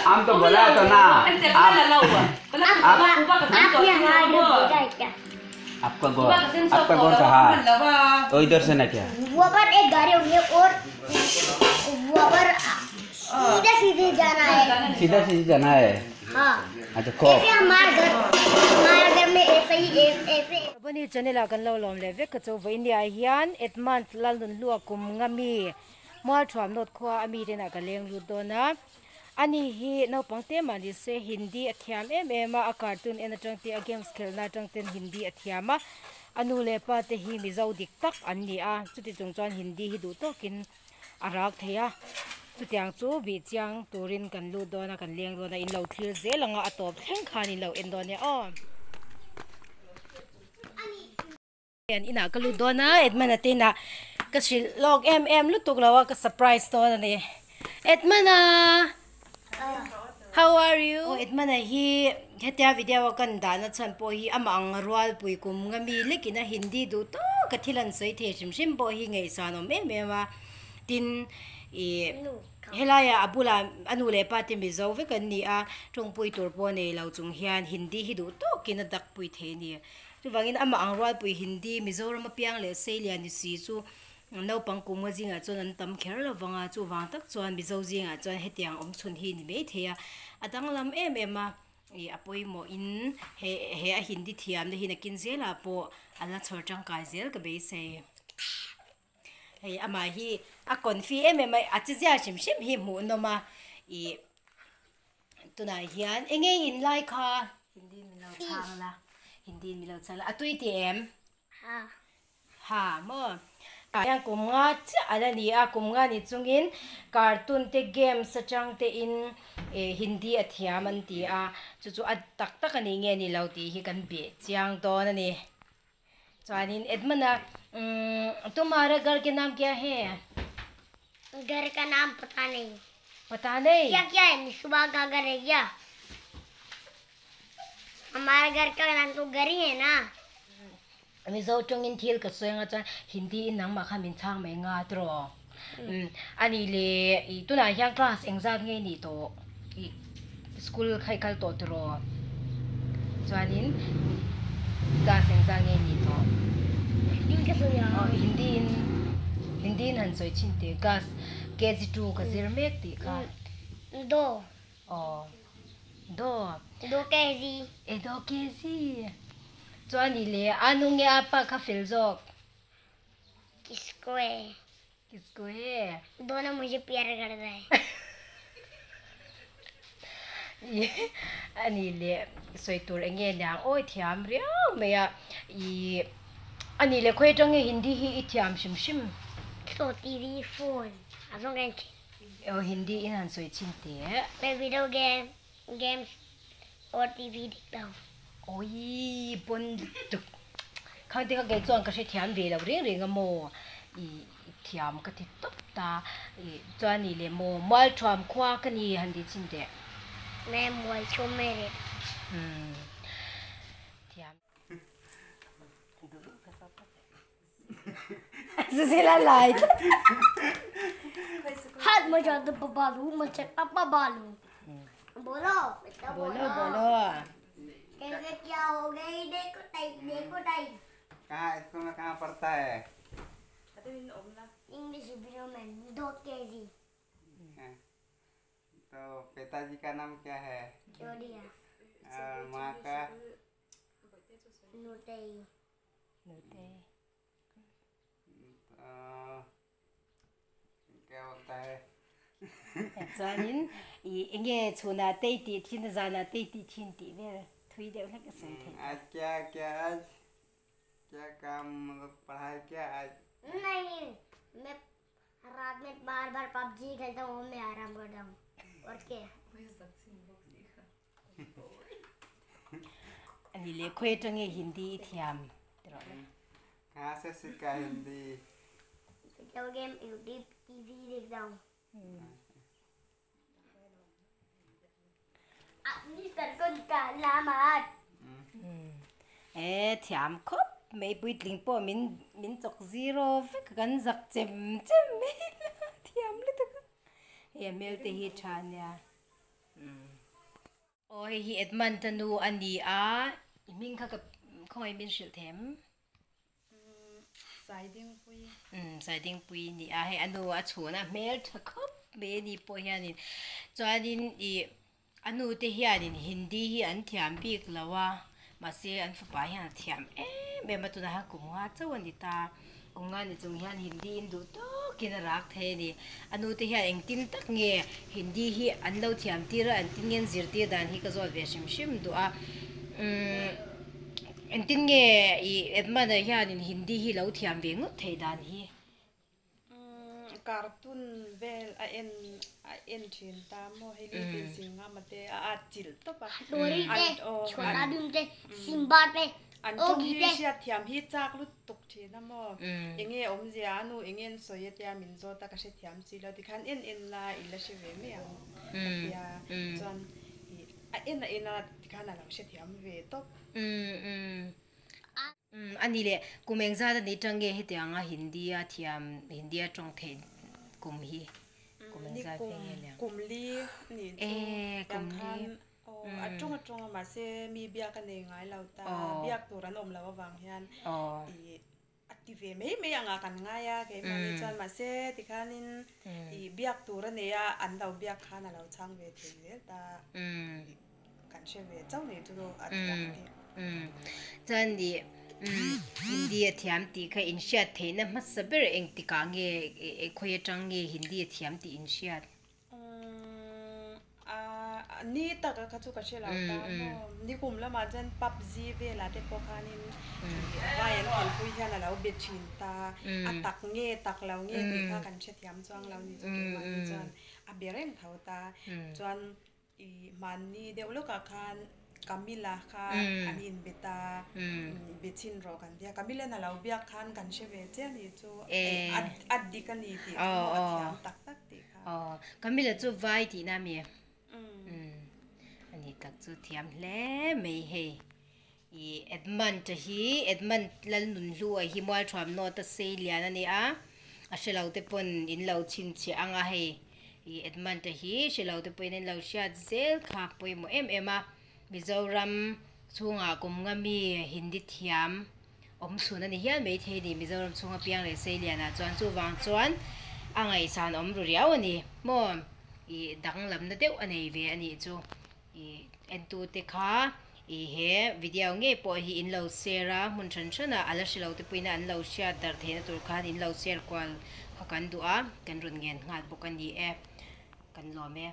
हम तो बोला तो ना। आप आप आप ये हमारे घर भेजा है क्या? आपका घर, आपका घर कहाँ? तो इधर से ना क्या? वो पर एक गाड़ी होगी और वो पर सीधे सीधे जाना है। सीधा सीधे जाना है। हाँ। अच्छा को ऐसे हमारे घर, हमारे घर में ऐसे ही ऐसे। Bani channel a kan lo lom le vek ka chu voinia hian Edmund Lalnun hlua kum nga mi mual thuam nawt khua a mi ten ah ka leng lut dawn a ani hi naupang te mah ni se Hindi a thiam em em a a cartoon en atang te a games khelhna atang ten Hindi a thiam a a nu leh pa te hi Mizo dik tak an ni a chuti chung chuan Hindi hi duh tawkin a rak thei a chutiang chu bih chiang turin kan lut dawn a kan leng dawn a in lo thlir zel ang a a tawp thleng khan in lo en dawn nia aw. An inah ka lut dawn a Edmund a te inah ka hrilh lawk em em lutuk lo a ka surprise dawn a ni Edmund a how are you aw Edmund a hi hetia video a kan dahna chhan pawh hi amah ang rual pui kum nga mi lekin a Hindi duh tawk a thil an sawi thei hrim hrim pawh hi ngaihsan awm em em a tin ih helaiah a bulah a nu leh pa te Mizo vek an ni a tawngpui tur pawh nei lo chung hian Hindi hi duh tawkin a dak pui thei a ni. Chuvangin amah ang rualpui Hindi, Mizoram apiang leh Seilian ni si chu naupang kum nga zingah chuan an tam kher lo vang a, chuvang tak chuan Mizo zingah chuan hetiang awm chhun hi ni mai thei a, a danglam em em a, ih a pawimawhin he he a Hindi thiamna hi nakin zelah pawh a la chhawr tangkai zel ka beisei. Hei amah hi a confi em em a, a che zia hrim hrim hi hmuh nawm a, ih Tunah hian eng nge in lai kha? Hindi in min lo chhang la. Hindi in min lo chhang la. A tui tih em? Ha. Ha maw? Hian kum nga chiah a la ni a, kum nga ni chungin cartoon te games atang te in eh Hindi a thiam an ti a, chu chu a tak tak a nih nge ni lo tih hi kan bih chiang dawn a ni. Chuanin Edmund-a umm tumhara ghar ke naam kya hai? Ghar ka naam pata nahi. Pata nahi? Kya kya hai Misbah ka ghar hai kya? Hamara ghar ka naam to ghar hi hai na. Mizo tawngin thil ka sawi anga chuan Hindi in nangmah kha min chhang mai nga tiraw? Umm ani le ih tunah hian class engzat nge nih tawh ih school kha i kal tawh tiraw chuanin class engzat nge nih tawh aw hindi in hindi in han sawi chhin teh class kg two ka zir mek tih kha do aw do do kg e do kg chuan i le a nu nge a pa kha fel zawk. किसको है किसको है दोनों मुझे प्यार करता है ani le sawi tur eng nge niang awi thiam riau mai a ih ani le khawi atang nge hindi hi i thiam hrim hrim so T V phone a zawng en thin aw hindi in han sawi chhin teh मैं video game games और T V देखता हूँ Awii pawn tuk khang te kha kei chuan ka hrethiam ve lo reng reng a maw ih thiam ka ti tawp ta ih chuan ih leh maw mual thuam khua ka ni han ti chin teh. Ma'am mual thuam mai reh. Umm thiam. Susila lai tlat. Hat मजा तो बालू मचा पापा बालू बोलो बेटा बोलो बोलो कैसे क्या हो गई देखो टाई देखो टाई कहाँ स्कूल में कहाँ पढ़ता है? इंग्लिश वीडियो में 2 केजी। तो पिताजी का नाम क्या है? चोरिया। और माँ का? नुटेई। नुटेई। तो क्या बोलता है? Chuanin ih eng nge chhunah te i tih thin a zanah te i tih thin tih vel thui deuh hlek a sawi theih. आज क्या क्या आज क्या काम मतलब पढ़ाई क्या आज? नहीं मैं रात में बार बार पबजी खेलता हूँ मैं आराम करता हूँ और क्या? Ani leh khawi atang nge Hindi i thiam tih rawh le. कहाँ से सीखा Hindi? Video game YouTube TV देखता हूँ। अपनी सर को निकालना मत। E thiam khawp mai puitling pawh min min chawk zero vek a kan zak chem chem mai la thiam lutuk a hei a hmel te hi tha ania. hei hi Edmund a nu a ni a, i hming kha ka khawngaih min hrilh them? Saidingpui. Umm Saidingpui ni a, hei a nu a chhun a hmel tha khawp mai a ni pawh hianin chuanin ih a nu te hianin Hindi hi an thiam bik lo a, mahse an fapa hian a thiam em em a, tunah hian kum nga chauh a ni ta, kum nga ni chung hian Hindi in duh tawkin a rak thei a ni. A nu te hian engtin tak nge Hindi hi an lo thiam tir a, engtin nge an zirtir dan hi ka zawt ve hrim hrim duh a, umm engtin nge ih Edmund-a hianin Hindi hi lo thiam ve ngawt thei dan hi? Umm cartoon vel a en a en thin ta maw hei little Singham-a te a at chilh tawp a. Dory te, Chhota Bheem te, Simba te, An tawng Oggy hi te. hriat thiam hi chak lutuk thin a maw? Enge awmzia a nu enge an sawi a tia min zawt a ka hrethiam si lo tikhan en en la i la hre ve mai ang ka tia chuan ih a en a en a tikhan a lo hrethiam ve tawp. A ni leh kum engzat a nih tang nge hetianga Hindi a thiam Hindi a tawng theih kum hi kum engzat Ni ve nge liang? kum li nih chu tiang khan Aw, a tawng a tawng a mahse mi biak a nei ngai lo ta, biak tur an awm lo avang hian ih a ti ve mai mai anga kan ngai a keimahni chuan mahse tikhanin ih biak tur a nei a an lo biak khan a lo chhang ve thei zel ta ih kan hre ve chauh nei chu a thiam tih. Chuan ih Hindi a thiam tih kha inhriat theihna hmasa ber engtikah nge khawi atang nge Hindi a thiam tih inhriat? A ni tak a kha chu ka hre lo ta maw. Nikum lamah chuan PUBG velah te pawh khanin vai an khelpui hian a lo be thin ta. A tak nge tak lo nge tih kha kan hrethiam chuang lo ni chu keimahni chuan a be reng tho ta. Chuan i hmanni deuh lawkah khan Camilla kha an inbe ta, be chhin rawh kan tia. Camilla-in a lo biak khan kan hre ve chiah ni chu a dik a ni tih kha maw a thiam tak tak tih kha. Aw, Camilla chu vai tihna a mi? A ni tak chu thiam hle mai hei. I Edmund-a hi, Edmund Lalnunhlua hi Mualthuam North-a sei lian a ni a, a hre lo te pawn in lo chhinchhiah ang a hei. I Edmund-a hi hre lo te pawhin an lo hriat zel kha pawimawh em em a, Mizoram chhungah kum nga mi Hindi thiam awm chhun a ni hial mai thei a ni, Mizoram chhunga piang leh Seilianah chuan chuvang chuan a ngaihsan awm ru riau a ni maw i danglamna deuh a nei ve a nih chu. I entute kha i he video ngei pawh hi in lo share a, hmun hran hranah a la hre lo te pawhin an lo hriat darh theihna tur khan in lo share kual kha kan duh a, kan rawn ngen nghal bawk a ni e, kan lawm e.